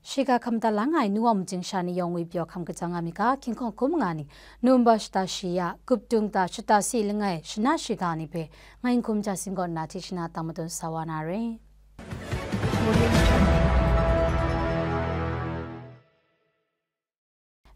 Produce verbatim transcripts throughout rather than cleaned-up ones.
Shiga hkam da lang ai nu wa mung chyingsha ni yawng ngwi pyaw hkam kajang nga mi ga, hkying hkawng hkum nga ni, Num ba shata shi ya, gup dung ta shata si langai shana shiga ni hpe, ngai n hkum ja singkawn na hti shana tang madun sa wa na re.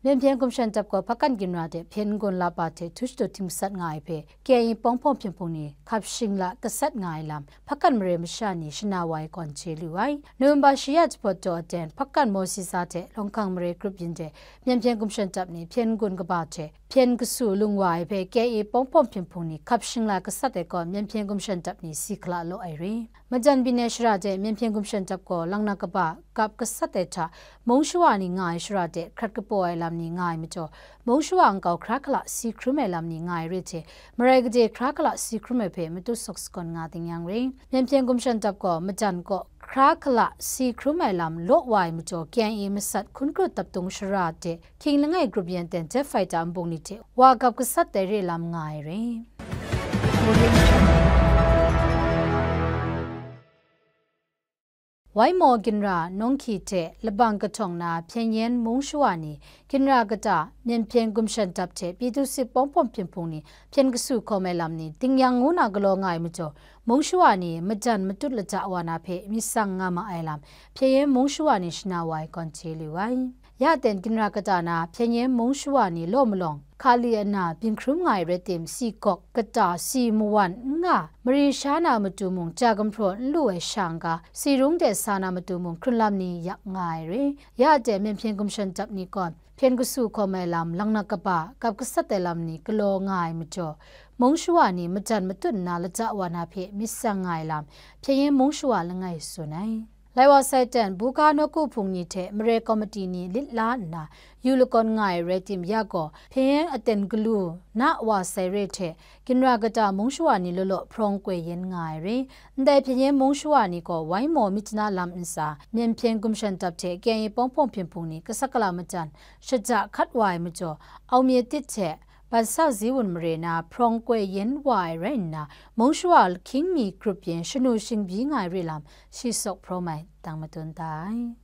Myen hpyen gumshan dap gaw hpakan ginra de hpyen gun la ba hte htu shadut htim gasat nga ai hpe, K I A pawng hpawng hpyen hpung ni hkap shing la gasat nga ai lam, hpakan mare masha ni shana wa ai gawn chye lu ai. November shi ya jahpawt daw aten, hpakan Mawsi za hte Lawng Hkang Mare grup yin de, myen hpyen gumshan dap ni hpyen gun kaba hte hpyen kasu lung wa ai hpe, K I A pawng hpawng hpyen hpung ni hkap shing la gasat ai gawn, myen hpyen gumshan dap ni si hkala law ai re. Majan byin ai shara de myen hpyen gumshan dap gaw, lang na kaba gap gasat ai hta, mung shawa ni nga ai shara de hkrat kapaw ai lam ni nga ai majaw, mung shawa nkau hkra hkala si hkrum ai lam ni nga ai re hte, marai gade hkra hkala si hkrum ai hpe matu sawk sakawn nga ding yang re. Myen hpyen gumshan dap gaw, majan kaw hkra hkala si hkrum ai lam law wa ai majaw, K I A masat hkun krut dap dung shara de, hkying langai grup yin ten jet fighter nbung ni hte wa gap gasat ai re lam nga ai re. Waimaw ginra nawng hkyi hte labang kahtawng na hpyen yen mung shawa ni ginra kata myen hpyen gumshan dap hte Pyi Dut Sit pawng hpawng hpyen hpung ni hpyen kasu hkawm ai lam ni ding yang ngu na galaw nga ai majaw, mung shawa ni majan matut lata wa na hpe myit tsang nga ma ai lam, hpyen yen mung shawa ni shana wa ai gawn chye lu ai. Ya ten ginra kata na hpyen yen mung shawa ni law malawng hkali ana byin hkrum nga ai rai tim, si gawk kata si mawan n nga, mari sha na matu mung ja gumhpraw n lu ai sha n ga, si rung de sa na matu mung hkrun lam ni yak nga ai re. Ya ten myen hpyen gumshan dap ni gawn hpyen kasu hkawm ai lam, lang na kaba gap gasat ai lam ni galaw nga ai majaw, mung shawa ni majan matut nna lata wa na hpe myit tsang nga ai lam, hpyen yen mung shawa langai tsun ai. Lai wa sai ten, buga nawku hpung ni hte mare komiti ni lit la nna yu lakawn nga ai rai tim ya gaw, hpyen yen aten galu na wa sai re hte, ginra kata mung shawa ni law law hprawng koi yen nga ai re. Ndai hpyen yen mung shawa ni gaw Waimaw Myitkyina lam ntsa, myen hpyen gumshan dap hte K I A pawng hpawng hpyen hpung ni gasat gala majan shaja hkat wa ai majaw, Aung Mye Tit hte Ban Sa Zi Wun mare na hprawng koi yen wa ai rai nna, mung shawa hkying mi grup yin shanu shingbyi nga ai re lam, shi sawk hprawm ai dang madun da ai.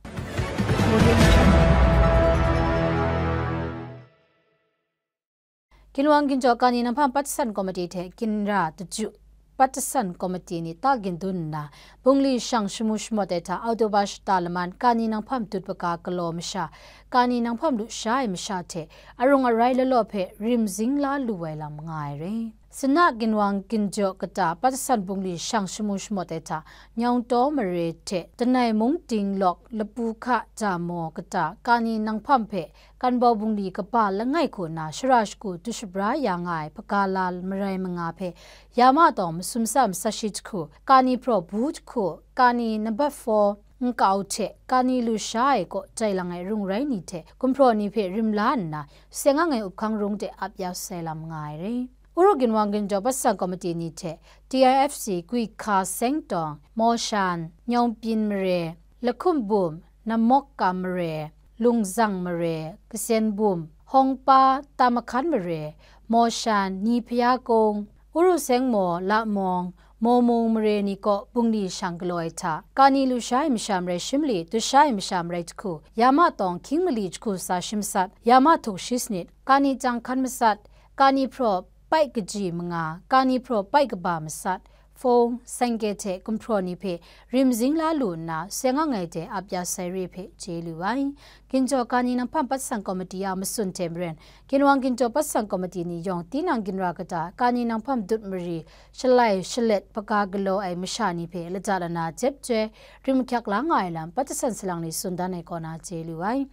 Ginwang ginjaw Kani Nanghpam Patsan Komiti hte Ginra Daju Patsan Komiti ni ta gindun nna, bungli shang shamu shamawt ai hta October shata laman Kani Nanghpam dut paka galaw masha, Kani Nanghpam lusha ai masha hte arung arai law law hpe rim zing la lu ai lam nga ai re. Sina Ginwang ginjaw kata Patsan bungli shang shamu shamawt ai hta, Nyawng Taw mare hte Danai Mungding lawk, Lapu Hka Jamaw kata Kani Nanghpam hpe Kanbau bungli kaba langai hku nna shara shagu dushabra ya nga ai hpaga la marai manga hpe, ya ma tawng masum sat matsat shi jahku, Kani hpraw bu jahku, Kani nambat four nkau hte Kani lusha ai kaw jai lang ai rung rai ni hte gumhpraw ni hpe rim la nna, Seng Ang ai up hkang rung de ap ya sai lam nga ai re. Uru Ginwang Ginjaw Patsan Komiti ni hte T I F C Gwi Hka Seng Tawng, Mawshan, Nyawng Byin Mare, Lahkum Bum, Namawk Kam Mare, Lungzang Mare, Kasen Bum, Hawngpa, Tam Mahkan Mare, Mawshan, Ni Hpya Kung, Uru Seng Maw, Lamawng, Mawmung mare ni kaw bungli shang galaw ai hta, Kani lusha ai masha marai shi mali, dusha ai masha marai jahku, ya ma tawng hkying mali jahku sa shi matsat, ya ma htuk shi sanit, Kani chyang hkan matsat, Kani hpraw pai kaji manga, Kani hpraw pai kaba matsat, fung, sengke hte gumhpraw ni hpe rim zing la lu nna, Seng Ang ai de ap ya sai re hpe chye lu ai. Ginjaw Kani Nanghpam Patsan Komiti a matsun hte maren, Ginwang Ginjaw Patsan Komiti ni yawng tinang ginra kata Kani Nanghpam dut mari shalai shalet hpaga galaw ai masha ni hpe lata lana jep joi rim ahkyak la nga ai lam, Patsan salang ni tsun dan ai kaw na chye lu ai.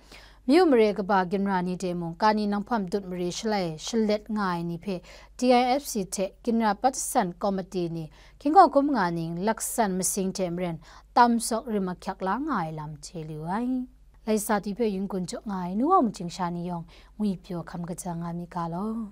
Myu mare kaba ginra ni hte mung Kani Nanghpam dut mari shalai shalet nga ai ni hpe T I F C hte Ginra Patsan Komiti ni hkying hkawng hkum nga ning laksan masing hte maren tam sawk rim ahkyak la nga ai lam chye lu ai. Laisa ti hpe yun kun jaw nga ai nu wa mung chyingsha ni yawng ngwi pyaw hkam kajang nga mi ga law.